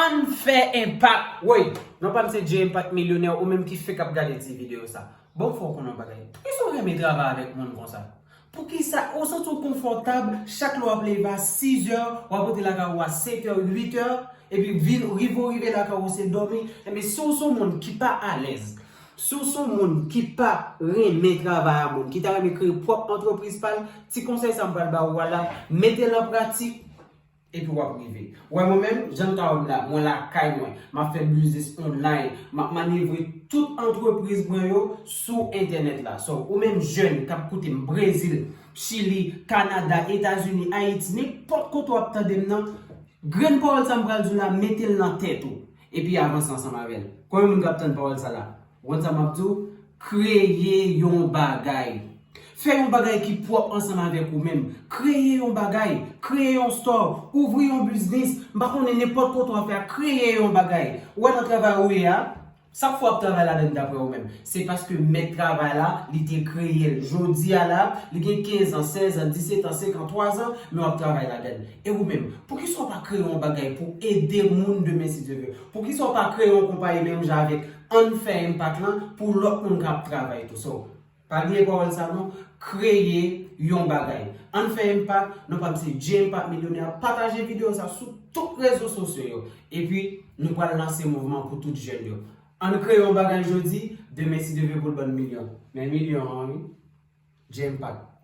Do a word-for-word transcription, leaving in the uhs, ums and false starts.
Ann fè enpak. Woy, non pa m se Jay Impact Milyonè, ou menm ki fèk ap gade ti videyo sa. Bon, fò w konnen yon bagay. Poukisa w renmen travay avèk moun konsa? Poukisa ou santi w konfòtab chak lè w ap leve a sis è, w ap rete lakay ou a sèt è, uit è, epi vin rive w rive lakay ou se dòmi? Enben, si w se yon moun ki pa alèz, si w se yon moun ki pa renmen travay a moun, ki ta renmen kreye pwòp antrepriz pa l, ti konsèy sa m pral ba ou a la, mete l an pratik, epi w ap rive. Ou wè mwen menm, jan m ka wè m la, mwen lakay mwen, m ap fè biznis online, m ap manyevre tout antrepriz mwen yo sou entènèt la. So, ou menm jèn k ap koute m, Brezil, Chili, Kanada, Etazini, Ayiti, nenpòt kote w ap tande m nan, grenn pawòl sa m pral di w la, mete l nan tèt ou, epi avanse ansanm avè l. Konbyen moun k ap tann pawòl sa la? Ou konn sa m ap di w? Kreye yon bagay. Fè yon bagay ki pwòp ansanm avèk ou menm. Kreye yon bagay. Kreye yon store. Ouvri yon biznis. M pa konnen nenpòt kote w ap fè a. Kreye yon bagay. Ou wè nan travay ou ye a, sa k fè w ap travay ladan l daprè ou menm? Se paske mèt travay la, li te kreye l. Jodi a la, li gen kenz an, sèz an, disèt an, senkant, twazan, men w ap travay ladan l. E ou menm, poukisa w pa kreye yon bagay pou ede moun demen si Dye vle? Poukisa w pa kreye yon konpayi menm jan avèk Ann fè enpak lan pou lòt moun k ap travay tou? So, pa bliye pawòl sa non, kreye yon bagay. Ann fè enpak, non pa m se Jay Impact Milyonè, pataje videyo sa sou tout rezo sosyo yo. Epi, nou pral lanse mouvman pou tout jèn yo. Ann kreye yon bagay jodi, demen si Dye vle pou l ban n milyon. Men milyon an wi. Jay Impact.